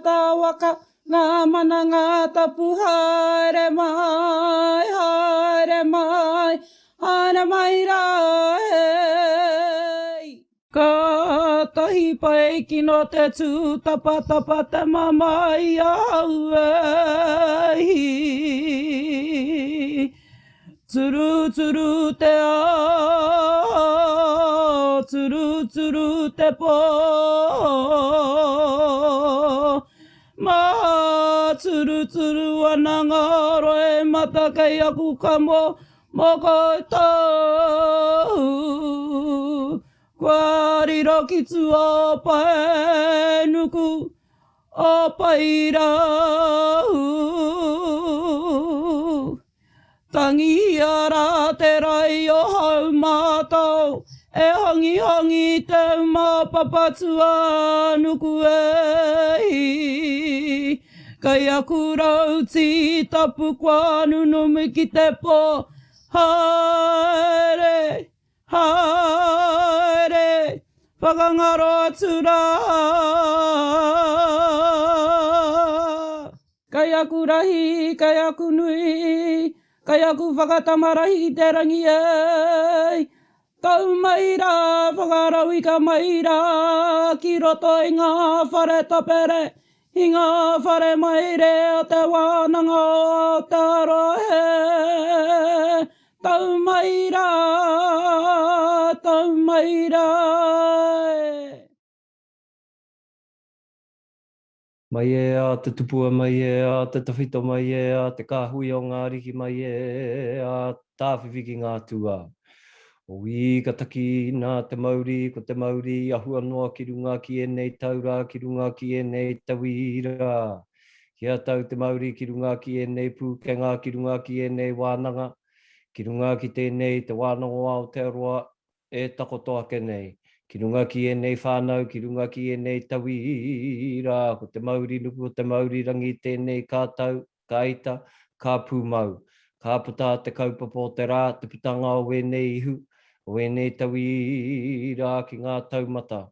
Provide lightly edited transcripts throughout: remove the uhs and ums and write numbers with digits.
tangata waka, ngā mana ngā tapu haere mai, haere mai, haere mai rā hei. Kātahi pai kino te tūtapatapa te mamae i ahau e hi. Turuturu te ao, turuturu te pō. Māturuturu ana ngā roimata kei aku kamo mō koutou. Kua riro ki tua o Paenuku, o Paerau. Tangihia rā te rai o Haumātao, e hangihangī te uma o Papatūānuku e hi. Kei aku rau tītapu kua nunumi ki te pō, haere, haere, whakangaro atu rā. Kei aku rahi, kei aku nui, kei aku whakatamarahi ki te rangi e. Tau mai rā, whakarauika mai rā, ki roto i ngā whare tapere, i ngā whare maire o Te Wānanga o Aotearoa e. Tau mai rā, tau mai rā e. Mai e a te tupua, mai e a te tawhito, mai e a te kāhui o ngā ariki, mai e a tāwhiwhi ki ngā tūā. Oī, ka taki nā te mauri, ko te mauri i ahua noa ki runga ki ēnei tau rā, ki runga ki ēnei tauira. Kia tau te mauri ki runga ki ēnei pūkenga, ki runga ki ēnei wānanga, ki runga ki tēnei Te Wānanga o Aotearoa e takoto ake nei, ki runga ki ēnei whānau, ki runga ki ēnei tauira, ko te mauri nuku, ko te mauri rangi tēnei ka tau, ka ita, ka pūmau. Ka puta te kaupapa o te rā, te putanga o ēnei ihu, o ēnei tauira ki ngā taumata.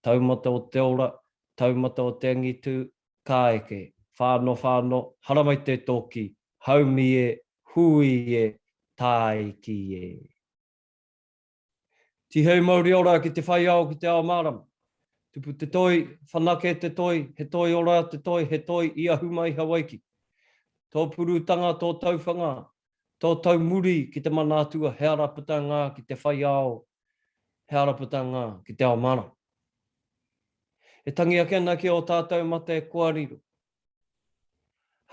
Taumata o te ora, taumata o te angitu, ka eke. Whano whano, haramai te tōki, haumi e, hui e, tāiki e. Tihei mauri ora ki te whai ao ki te ao mārama. Tupu te toi, whanake te toi, he toi ora te toi, he toi i ahu mai Hawaiki. Tō purutanga, tō tauwhanga, tō taumuri ki te mana atua, he ara puta ngā ki te whai ao, he ara puta ngā ki te ao mārama. E tangi ake ana ki ō tātou mate kua riro.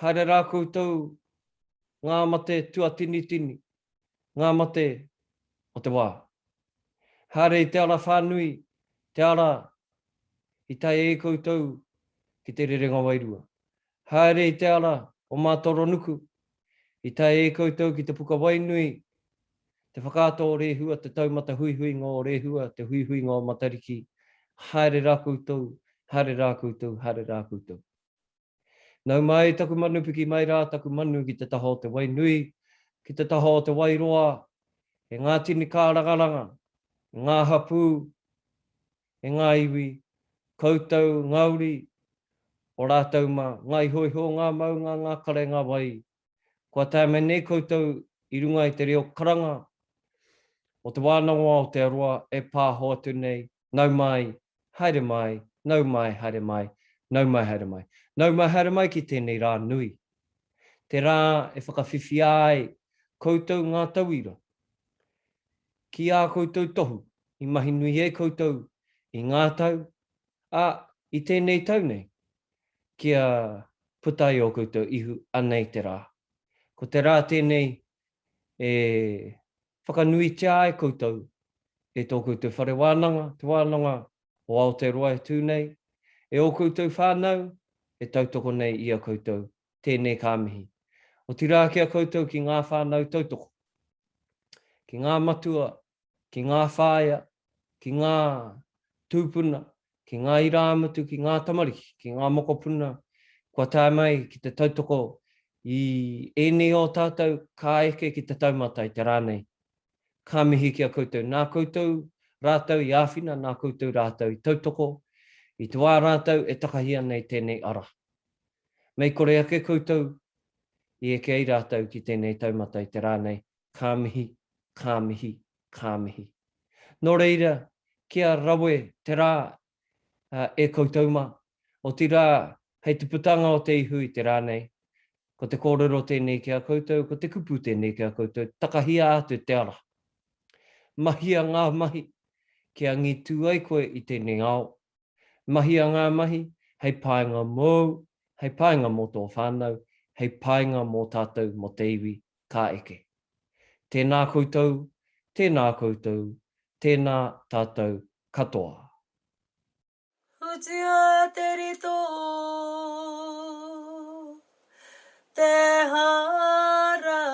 Haere rā koutou ngā mate tuatinitini, ngā mate o te wā. Haere i te ara whānui, te ara i tae ai koutou ki te rerenga wairua. Haere i te ara o Mātoronuku, i tae ai koutou ki te puka wainui, te whakaata o Rēhua, te taumata huihuinga o Rēhua, te huihuinga o Matariki, haere rā koutou, haere rā koutou, haere rā koutou. Nau mai taku manu piki mai rā taku manu ki te taha o te wai nui, ki te taha o te wai roa, e ngā tini kārangaranga, e ngā hapū, e ngā iwi, koutou ngā uri o rātou mā, ngā ihoiho o ngā maunga, ngā kare, ngā wai, kua tae mai nei koutou i runga i te reo karanga o Te Wānanga o Aotearoa e pāho atu nei, Nau mai, haere mai, nau mai, haere mai, nau mai, haere mai. Nau mai, haere mai ki tēnei rā nui. Te rā e whakawhiwhia ai koutou ngā tauira ki ā koutou tohu i mahi nui ai koutou i ngā tau, ā, i tēnei tau nei, kia puta ai ō koutou ihu anei te rā. Ko te rā tēnei e whakanuitia ai koutou e tō koutou whare wānanga, Te Wānanga o Aotearoa e tū nei, e ō koutou whānau e tautoko nei i a koutou, tēnei ka mihi. Otirā ki a koutou ki ngā whānau tautoko, ki ngā matua, ki ngā whāea, ki ngā tūpuna, ki ngā irāmutu, ki ngā tamariki, ki ngā mokopuna kua tae mai ki te tautoko i ēnei o tātou ka eke ki te taumata i te rā nei. Ka mihi ki a koutou. Nā koutou rātou i āwhina, nā koutou rātou i tautoko. I te wā rātou e takahi ana i tēnei ara. Mei kore ake koutou i eke ai rātou ki tēnei taumata i te rā nei, ka mihi, ka mihi, ka mihi. Nō reira, kia rawe te rā e koutou mā. Otirā, hei te putanga o te ihu i te rā nei, ko te kōrero tēnei ki a koutou, ko te kupu tēnei ki a koutou, takahia atu te ara. Mahia ngā mahi kia angitū ai koe i tēnei ao. Mahia ngā mahi hei painga mōu, hei painga mō tō whānau, hei painga mō tātou mō te iwi ka eke. Tēnā koutou, tēnā koutou, tēnā tātou katoa. Hutia te rito, te harakeke.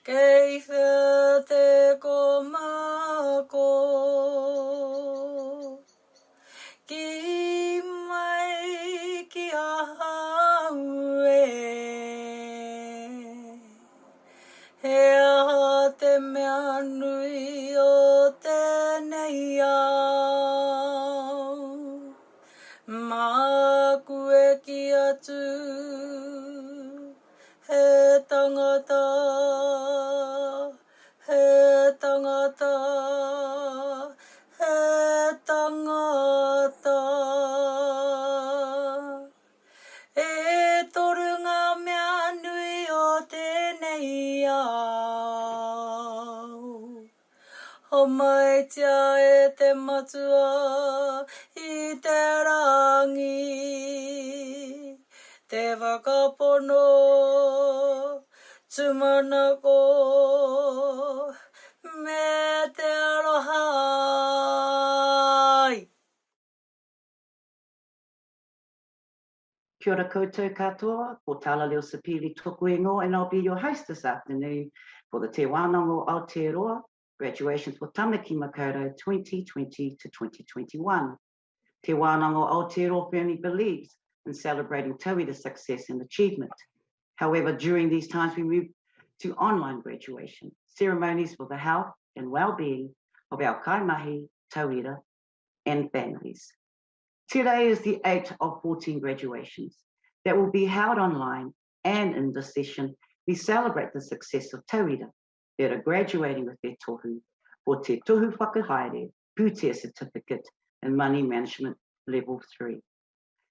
Kei whea te komako? Ki mai ki ahau e. He aha te mea nui o tēnei ao? Māku e kī atu, he tangata, he tangata, he tangata. E toru ngā mea nui o tēnei ao. Homaitia e te Matua i te rangi, te whakapono, tūmanako, me te aroha. Kia ora koutou katoa, ko Tala Leo Sapili toku ingoa and I'll be your host this afternoon for the Te Wānanga o Aotearoa Graduations for Tamaki Makaurau 2020 to 2021. Te Wānanga o Aotearoa firmly believes in celebrating tauira success and achievement. However, during these times we move to online graduation, ceremonies for the health and well-being of our kaimahi, tauira and families. Today is the 8 of 14 graduations that will be held online and in this session, we celebrate the success of tauira that are graduating with their tohu for Te Tohu Whakahaere Pūtea Certificate in Money Management Level 3.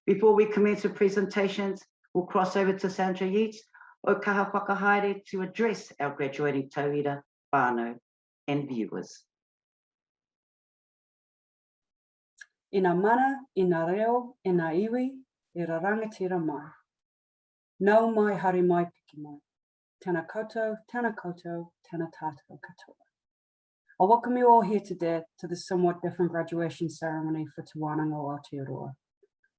Before we commence with presentations, we'll cross over to Sandra Yeats o Kaha Whakahaere to address our graduating tauira, whānau and viewers. I ngā mana, i ngā reo, i ngā iwi, e ra rangatira mai. Nau mai, haere mai, piki mai. Tena koutou, tena koutou, tena tātou katoa. I welcome you all here today to this somewhat different graduation ceremony for Te Wānanga o Aotearoa.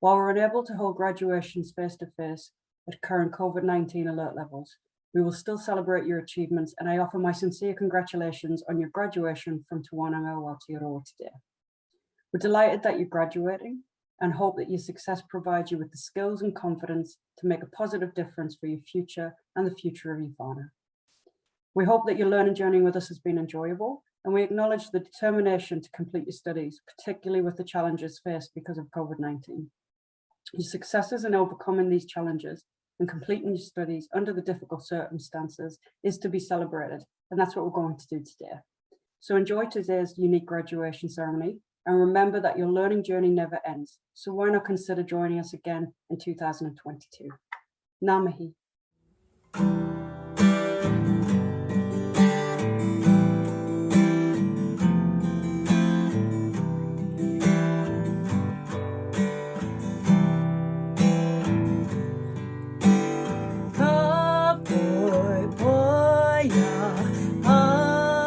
While we're unable to hold graduations face-to-face at current COVID-19 alert levels, we will still celebrate your achievements and I offer my sincere congratulations on your graduation from Te Wānanga o Aotearoa today. We're delighted that you're graduating and hope that your success provides you with the skills and confidence to make a positive difference for your future and the future of your whānau. We hope that your learning journey with us has been enjoyable and we acknowledge the determination to complete your studies, particularly with the challenges faced because of COVID-19. Your successes in overcoming these challenges and completing your studies under the difficult circumstances is to be celebrated, and that's what we're going to do today. So enjoy today's unique graduation ceremony and remember that your learning journey never ends. So why not consider joining us again in 2022? Ngā mihi. Ka poipoia ahau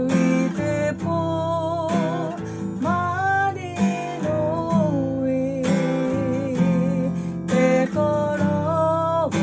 i te pō marino e Te korowai.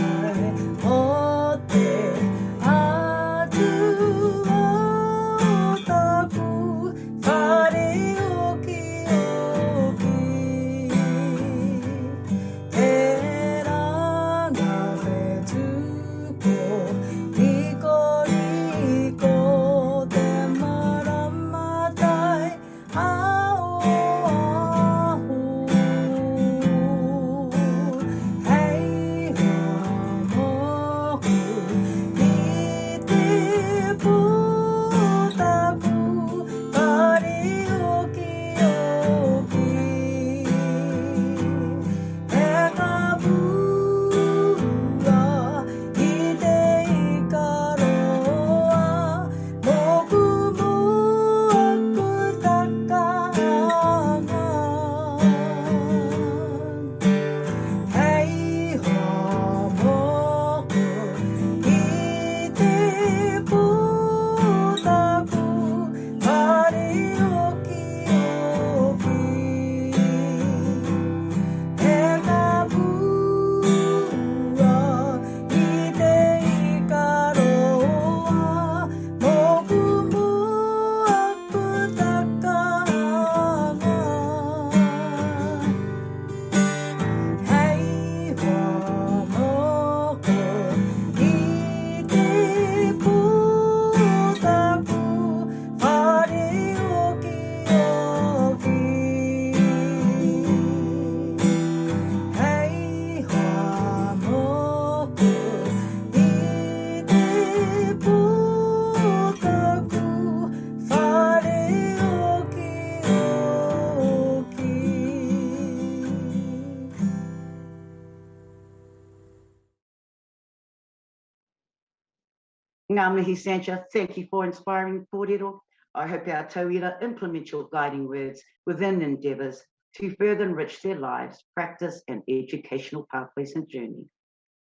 Ngā mihi Sancha, thank you for inspiring kōrero. I hope our tauira implement your guiding words within endeavours to further enrich their lives, practice and educational pathways and journey.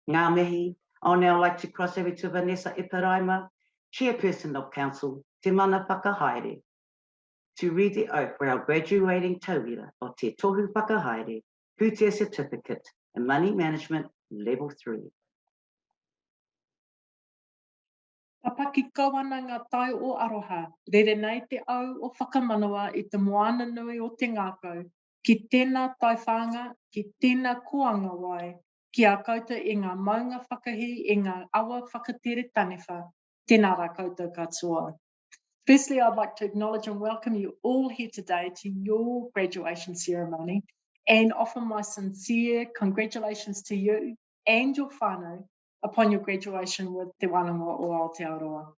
Ngā mihi, I'll now like to cross over to Vanessa Eparaima, Chairperson of Council, Te Mana Whakahaere, to read the oath for our graduating tauira o Te Tohu Whakahaere, Pūtea Certificate in Money Management Level 3. Papaki kau ana ngā tai o aroha, rere nei te au o whakamanawa i te moana nui o te ngākau, ki tēnā taiwhānga, ki tēnā kōanga wai, ki a koutou e ngā maunga whakahī, e ngā awa whakatere taniwha, tēnā rā koutou katoa. Firstly, I'd like to acknowledge and welcome you all here today to your graduation ceremony and offer my sincere congratulations to you and your whānau upon your graduation with Te Wānanga o Aotearoa.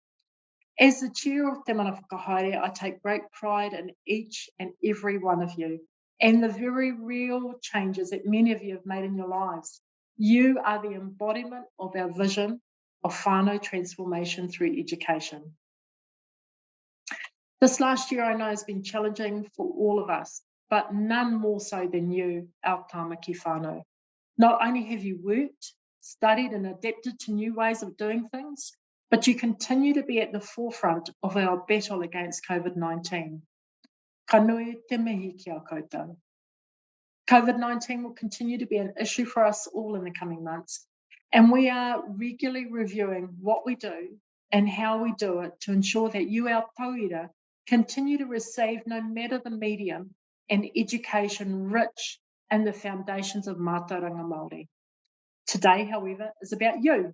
As the chair of Te Mana Whakahaere, I take great pride in each and every one of you and the very real changes that many of you have made in your lives. You are the embodiment of our vision of whānau transformation through education. This last year I know has been challenging for all of us, but none more so than you, our Tāmaki whānau. Not only have you worked, studied and adapted to new ways of doing things, but you continue to be at the forefront of our battle against COVID-19. Ka nui te mihi ki a koutou. COVID-19 will continue to be an issue for us all in the coming months, and we are regularly reviewing what we do and how we do it to ensure that you, our tauira, continue to receive, no matter the medium, an education rich in the foundations of mātauranga Māori. Today, however, is about you.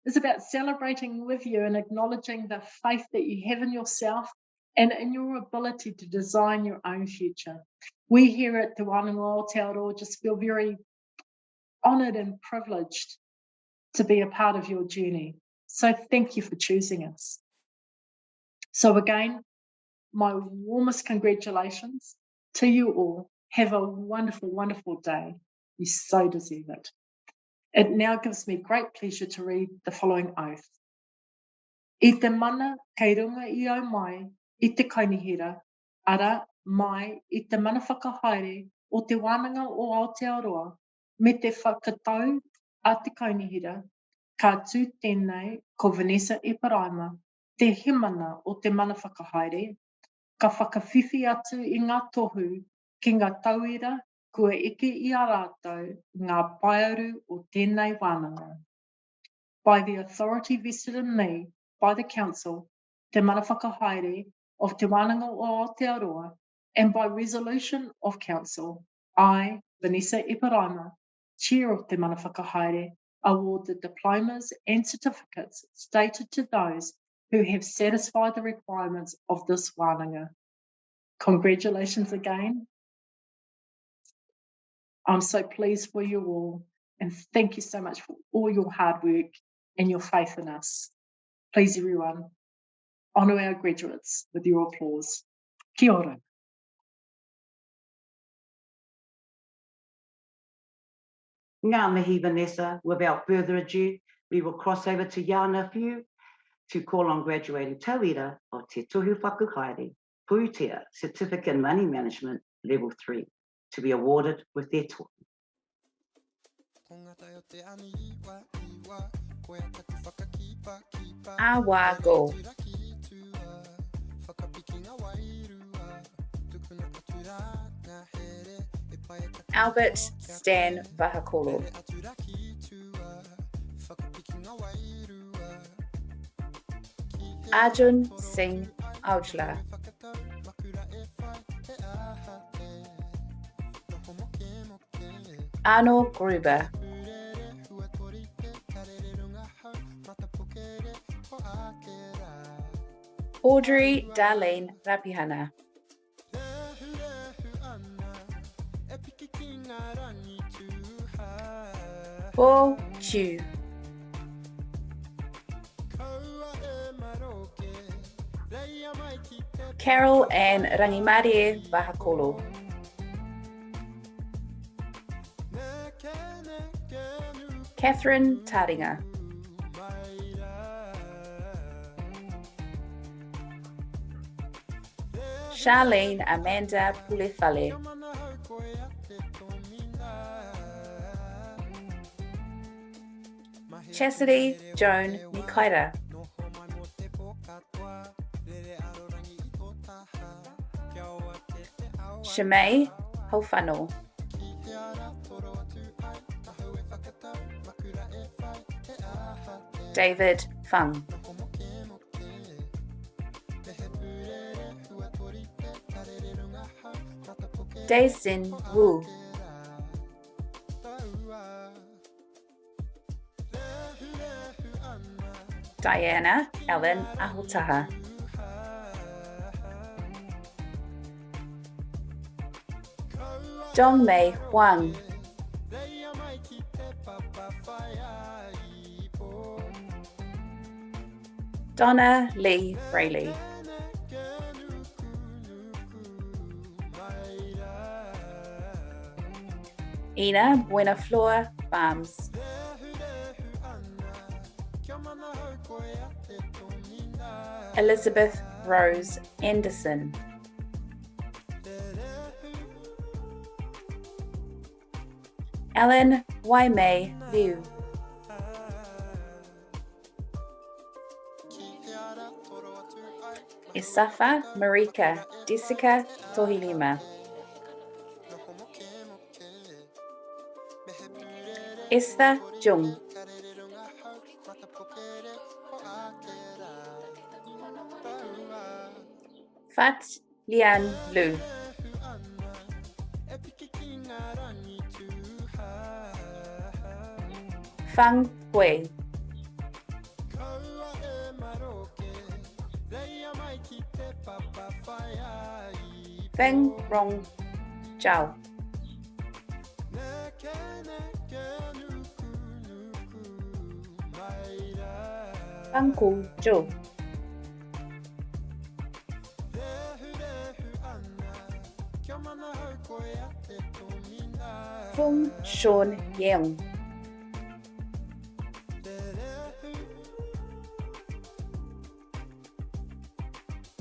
It's about celebrating with you and acknowledging the faith that you have in yourself and in your ability to design your own future. We here at Te Wānanga o Aotearoa just feel very honoured and privileged to be a part of your journey. So thank you for choosing us. So again, my warmest congratulations to you all. Have a wonderful, wonderful day. You so deserve it. It now gives me great pleasure to read the following oath. I te mana kei runga i au mai i te kaunihera, ara, mai i te mana whakahaere o Te Wānanga o Aotearoa me te whakatau a te kaunihera, ka tū tēnei ko Vanessa Eparaima, te hemana o te mana whakahaere, ka whakawhiwhi atu i ngā tohu ki ngā tauira kua eke i a rātou ngā paearu o tēnei wānanga. By the authority vested in me by the Council, Te Mana Whakahaere of Te Wānanga o Aotearoa, and by resolution of Council, I, Vanessa Eparaima, Chair of Te Mana Whakahaere, award the diplomas and certificates stated to those who have satisfied the requirements of this wānanga. Congratulations again. I'm so pleased for you all and thank you so much for all your hard work and your faith in us. Please, everyone, honour our graduates with your applause. Kia ora. Ngā mihi, Vanessa. Without further ado, we will cross over to Yana Whiu to call on graduating tauira o Te Tohu Whakahaere, Pūtea Certificate in Money Management Level 3 to be awarded with their tohu. Awa go. Albert Stan Vahakolo. Arjun Singh Aujla. Arnold Gruber. Audrey Darlene Rapihana. Bo Chu. Carol Ann Rangimarie Vahakolo. Catherine Taringa. Charlene Amanda Pulefale. Chastity Joan Mikaira. Shimei Hofano. David Fung. Daesin Wu. Diana Ellen Ahotaha. Dongmei Huang. Donna Lee Brayley. Ina Buenaflor Farms. Elizabeth Rose Anderson. Ellen Waimei Liu. Isafa Marika Jessica Tohilima. Esther Jung. Fat Lian Lu. Fang Hui. Feng Rong Zhao. Fang Ku Zhou. Fung Sean Yeung.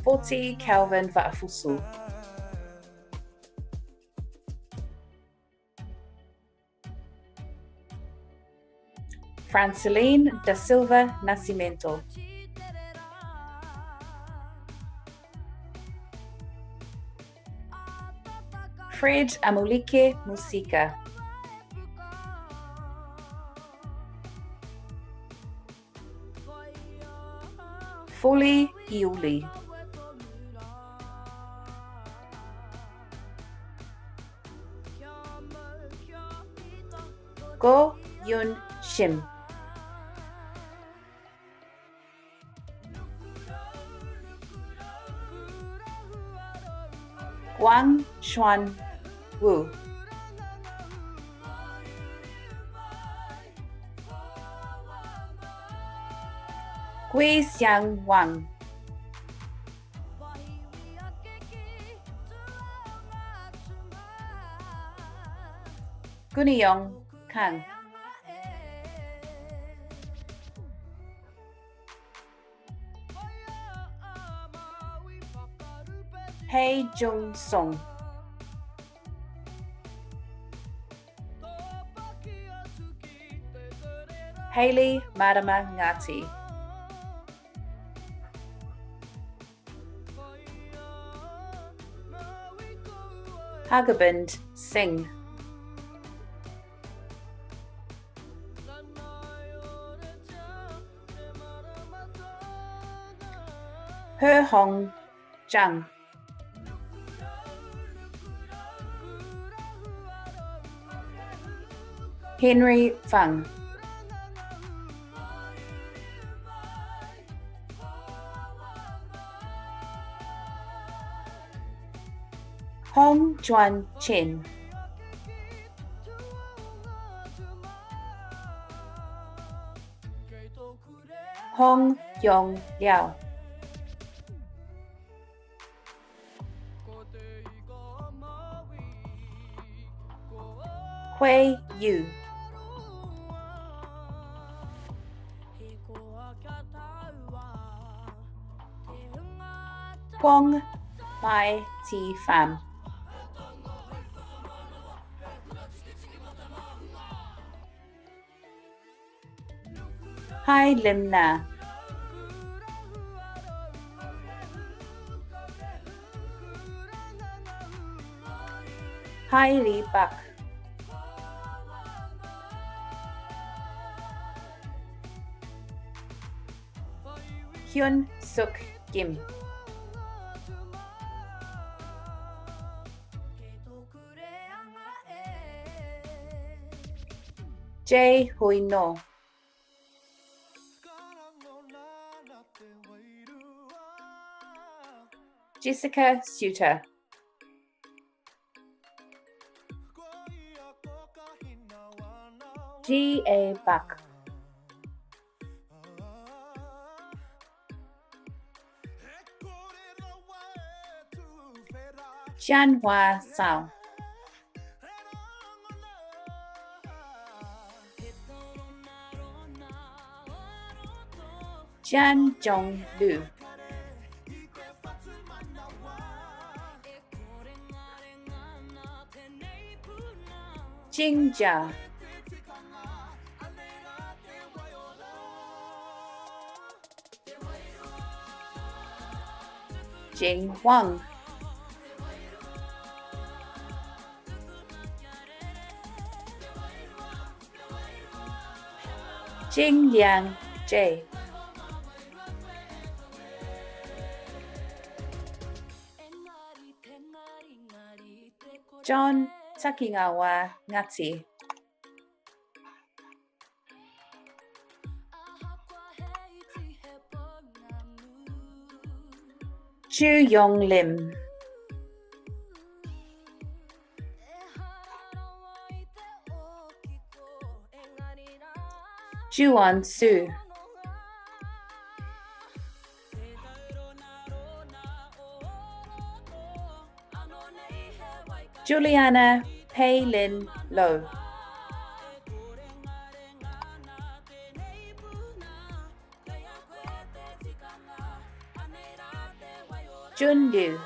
40 Calvin Va'afusu. Franceline da Silva Nascimento. Fred Amulike Musika. Fuli Iuli. Go Yun Shim. Guang Xuan Wu. Gui Xiang Wang. Gunyong Kang. Hae Jung Song. Haley Marama Ngati. Hargobind Singh. He Hong Zhang. Henry Fung. Hong Chuan Chen. Hong Yong Liao. Hui Yu. Kwong Mai Thi Pham. Hai Lim Na. Hai Lee Bak. Hyun Suk Kim. Jay Hui No. Jessica Suter. G. A. Buck. Jianhua Sao. Jian Zhong Lu. Jing Jia. Jing Wang. Jing Liang J. John Takingawa Ngati. Chu Yong Lim. Juan Su. Juliana Pei Lin Low. Jun Liu.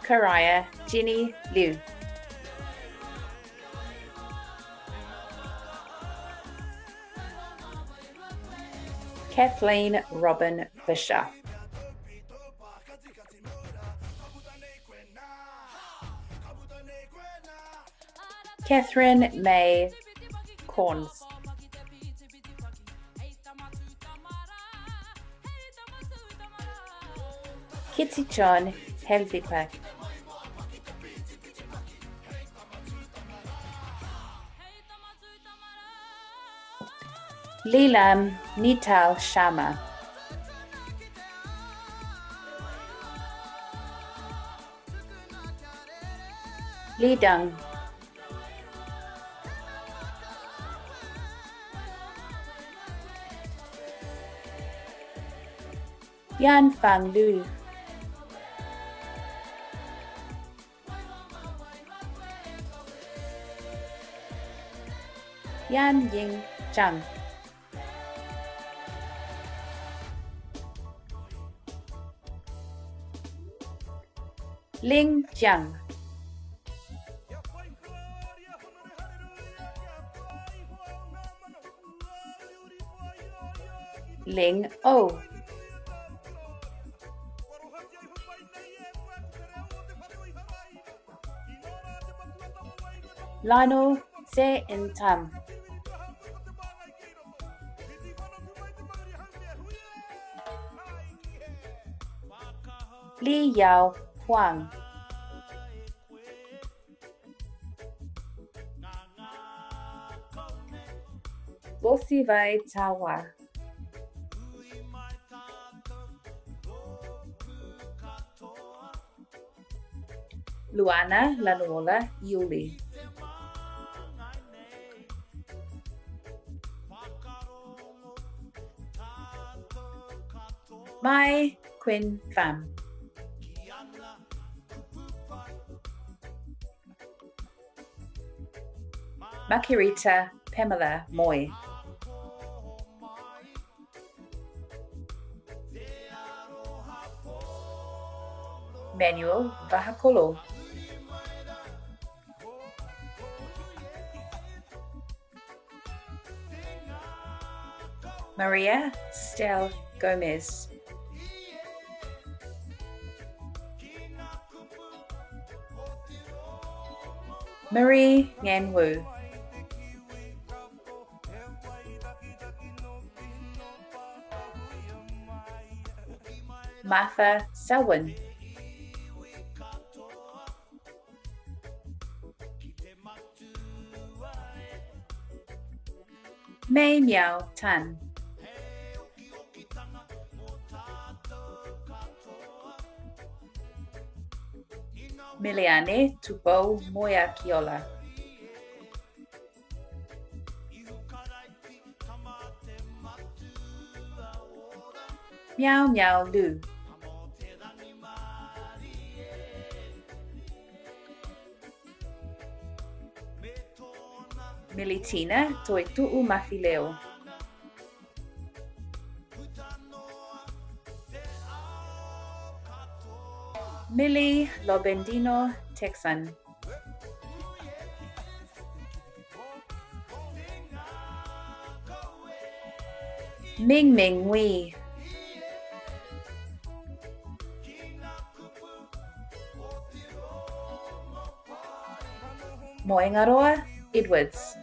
Karaya Ginny Liu. Kathleen Robin Fisher. Catherine May Corns. Kitty John Helvipa. Lilam Nital Sharma. Li Deng. Yan Fang Lu. Yan Ying Zhang. Ling Jiang. Ling O. Lionel Tse In Tam. Li Yao Huang. Losivai Tawa. Luana Lanuola Yuli. Mai Quinn Pham. Makirita Pamela Moy. Manuel Vahakolo. Maria Stel Gomez. Marie Ngan Wu. Martha Selwyn. Mei Miao Tan. Meleane Tupou Moeakiola. Miao Miao Lu. Militina Toetu'u Mafileo. Millie Lobendino Texan. Ming Ming Wee. Moengaroa Edwards.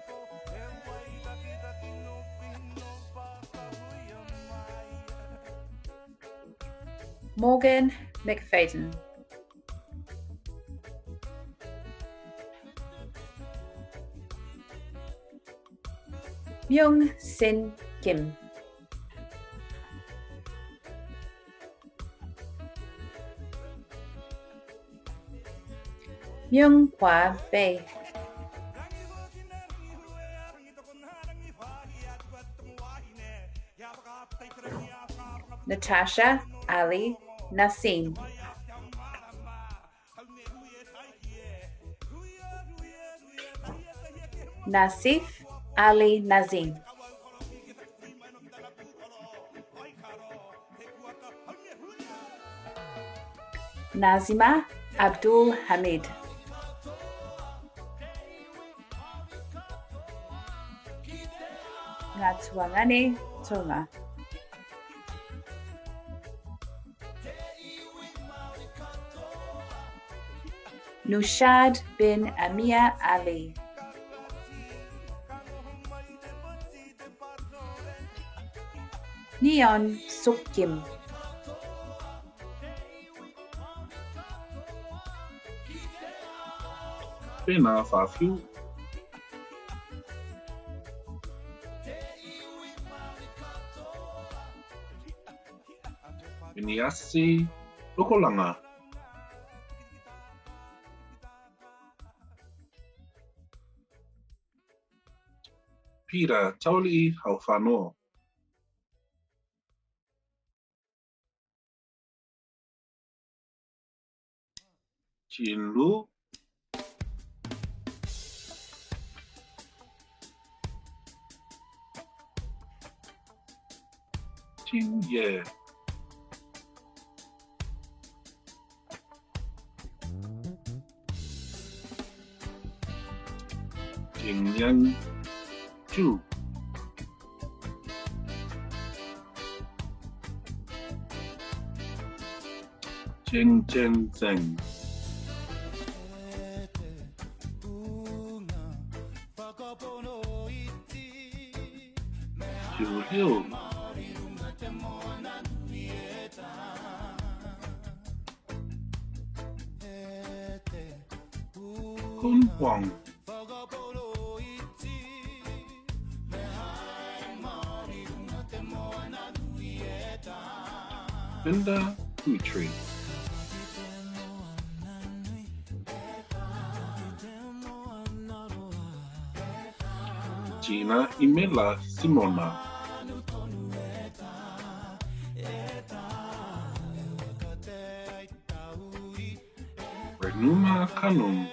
Morgan McFadden. Myung Sin Kim. Myung Hwa Bei. Natasha Ali Nassim. Nasif Ali Nazim. Nazima Abdul Hamid. Ngā Tuangane Tonga. Nushad bin Amir Ali. Neon Suk Kim. Tēnā whāwhiu. Viniasi Lokolanga. Pira Tauli'i Haufano. Chin Lu. Ting Ye. Jing Yang Zhu. Jing Zhen Zeng. Jiu Liu. Kun Huang. Linda Putri. Gina Imela Simona. Renuma Kanum.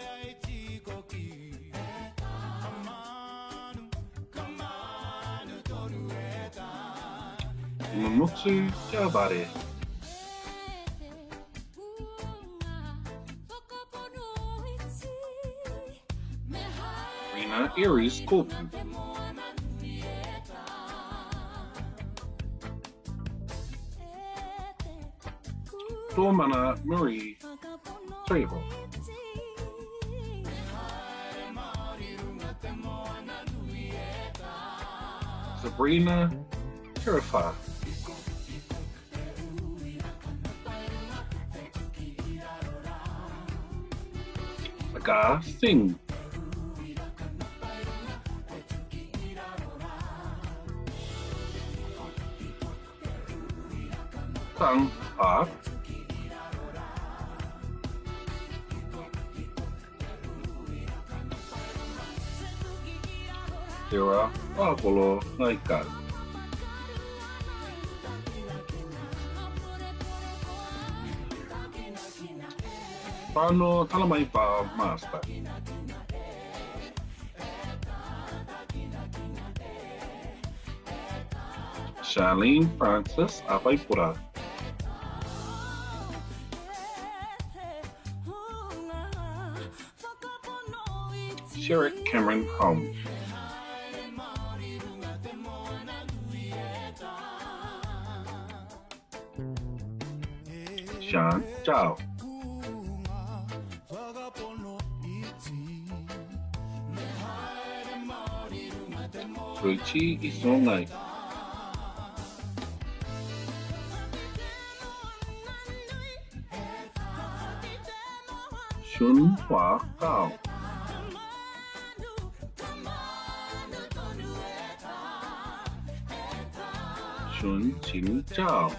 Imamotu Jabare. Georgina Aries Kōpū. Tōmana Marie Trevor. Sabrina Terefā. Sagar Singh. Sang Park. Sarah Pākolo Ngaikau. Whano Talamaipa Master. Charlene Francis Apaipura. Sherrick Cameron Holmes. Sean Zhao. Ruchi Isongai. Shun Hua Gao. Shun Qing Zhao.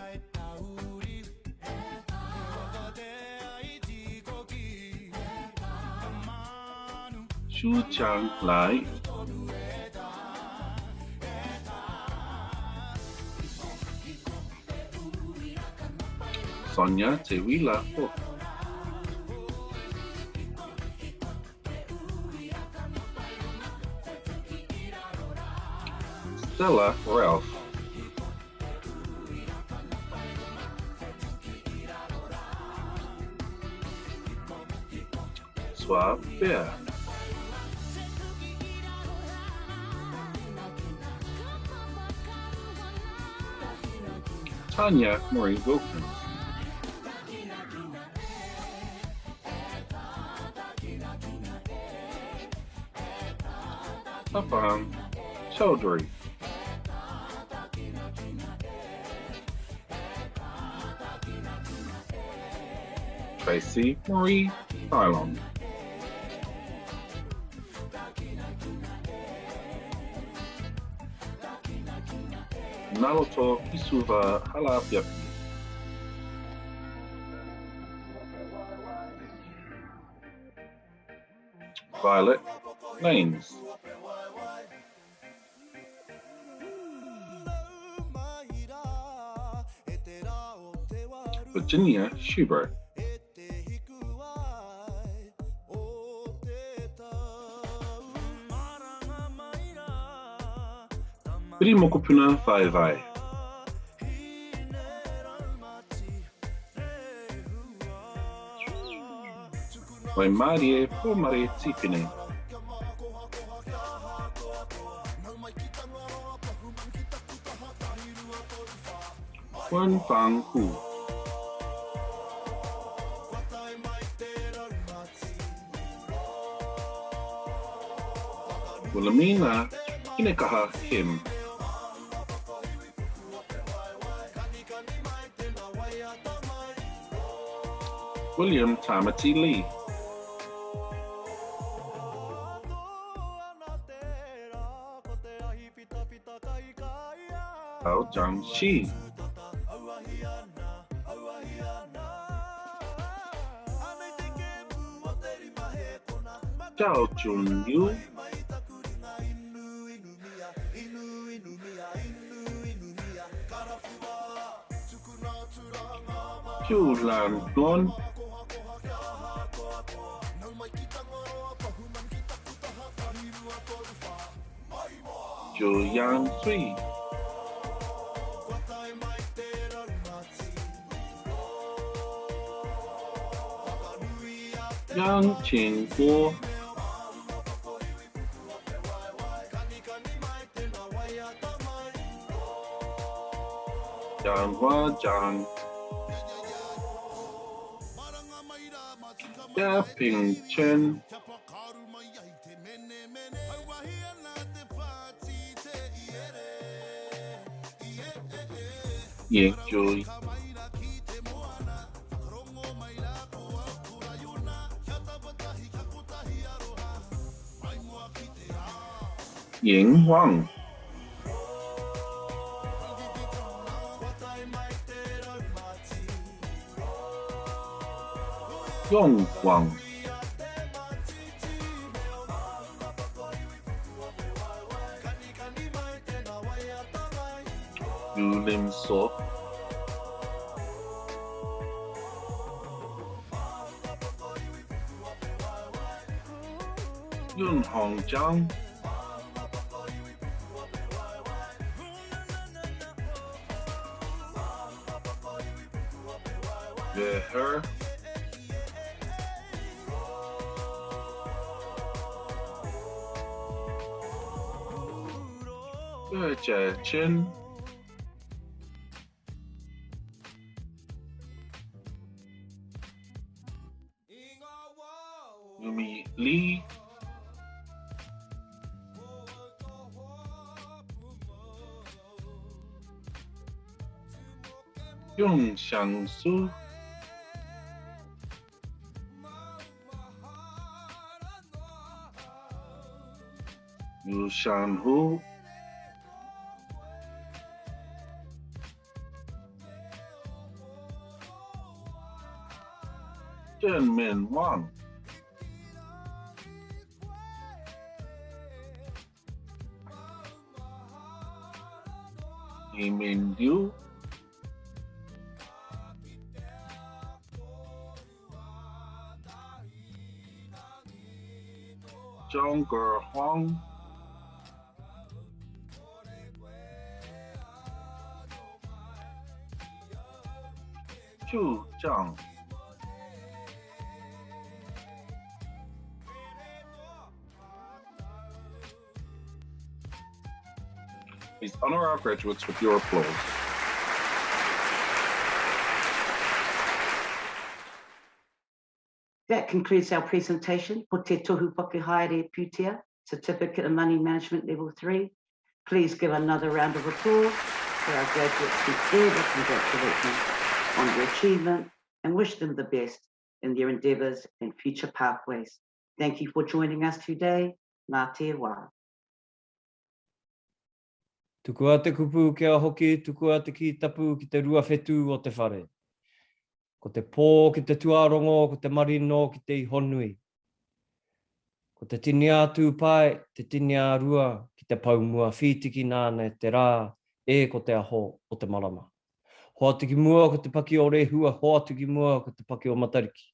Shu Chang Lai. Sonia Te Wila Hook. Stella Ralph. Swab Bear. Tanya Marie Wilkins. Tapan Chowdhury. Tracy Marie Cylon. Naloto Isuva Halapiapi. Violet Lanes. Virginia Schubert. Piri Mokopuna Vaevae. Waimarie Pomare Tipene. Wen Fang Hu. Wilhelmina Hinekaha Kim. William Tamati Lee. Ao Zhang Shi. Zhao Jun Yu. Qiu Lan Duan. Zhu Yang Sui. Yang Qing Guo. Zhanghua Zhang, Yaping Chen, Yingzhu Ying Huang. Yong Huang. Yu Lim So. Yun Hong Zhang. Yue Her. Yue Jie Qin. Yumi Lee. Yong Xiang Su. Yu Shan Hu. Chen Min Wang. Yi Min Liu. Zhang Ge Huang. Chu Zhang. Please honor our graduates with your applause. That concludes our presentation for Te Tohu Whakahaere Pūtea, Certificate in Money Management Level 3. Please give another round of applause for our graduates who further congratulate them on their achievement and wish them the best in their endeavours and future pathways. Thank you for joining us today. Mā te wā. Tukua te kupu kia hoki, tukua te kī tapu ki te ruawhetū o te whare. Ko te pō ki te tuarongo, ko te marino ki te ihonui. Ko te tini a Tūpae, te tini a Rua ki te pou mua whītiki nāna e te rā, e ko te aho o te marama. Hoatu ki mua ko te paki o Rehua, hoatu ki mua ko te paki o Matariki.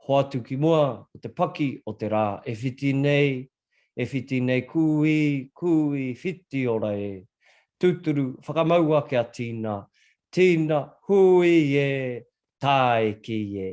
Hoatu ki mua ko te paki o te rā e whiti nei, e whiti nei kūī, kūī, whiti ora e. Tūturu, whakamaua kia tīna, tīna, hūī e, tāiki e.